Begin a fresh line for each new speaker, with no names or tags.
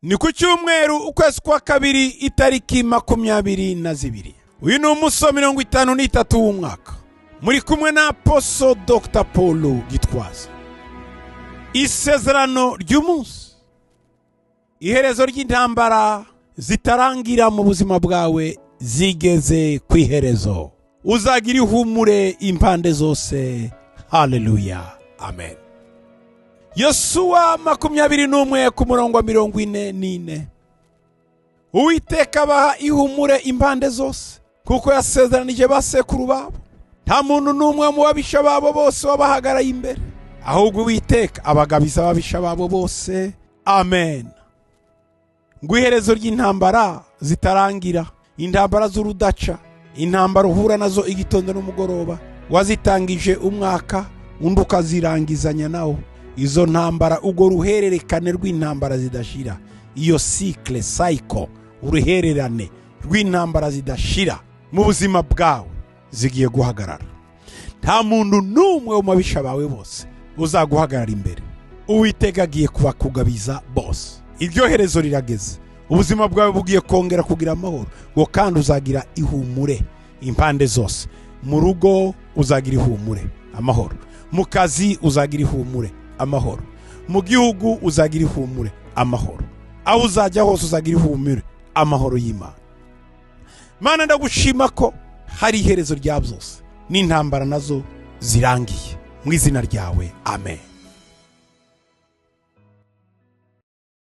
Ni ku cyumweru, ukwezi kwa kabiri, itariki 22. Uyu ni umunsi wa 53 w'umwaka. Muri kumwe na Apostle Dr Paul Gitwaza. Isezerano ry'umunsi, iherezo ry'intambara zitarangira mu buzima bwawe zigeze ku iherezo. Uzagira ihumure impande zose. Haleluya, amen. Yosuwa 21 ku murongo wa 44. Uwiteka abaha ihumure impande zose, kuko yasezeranije ba sekuru babo. Nta muntu n'umwe mu babisha babo bose wabahagaraye imbere, ahubwo Uwiteka abagabiza ababisha babo bose. Amen. Ngo iherezo ry'intambara zitarangira, intambara z'urudaca, intambara uhura nazo igitondo n'umugoroba, wazitangije umwaka undi ukazirangizanya nawo. Izo ntambara, ubwo ruhererekane rw'intambara zidashira, iyo cycle, cycle, uruhererane rw'intambara zidashira mu buzima bwawe zigiye guhagarara. Nta muntu n'umwe wo mu babisha bawe bose uzaguhagarara imbere. Uwiteka agiye kubakugabiza bose. Iryo herezo rirageze. Ubuzima bwawe bugiye kongera kugira amahoro, ngo kandi uzagira ihumure impande zose. Mu rugo uzagira ihumure, amahoro. Mu kazi uzagira ihumure, amahoro. Mu gihugu uzagira ihumure, amahoro. Aho uzajya hose uzagira ihumure, amahoro y'Imana. Mana, ndagushima ko hari iherezo rya byose, n'intambara nazo zirangiye. Mu izina ryawe, amen.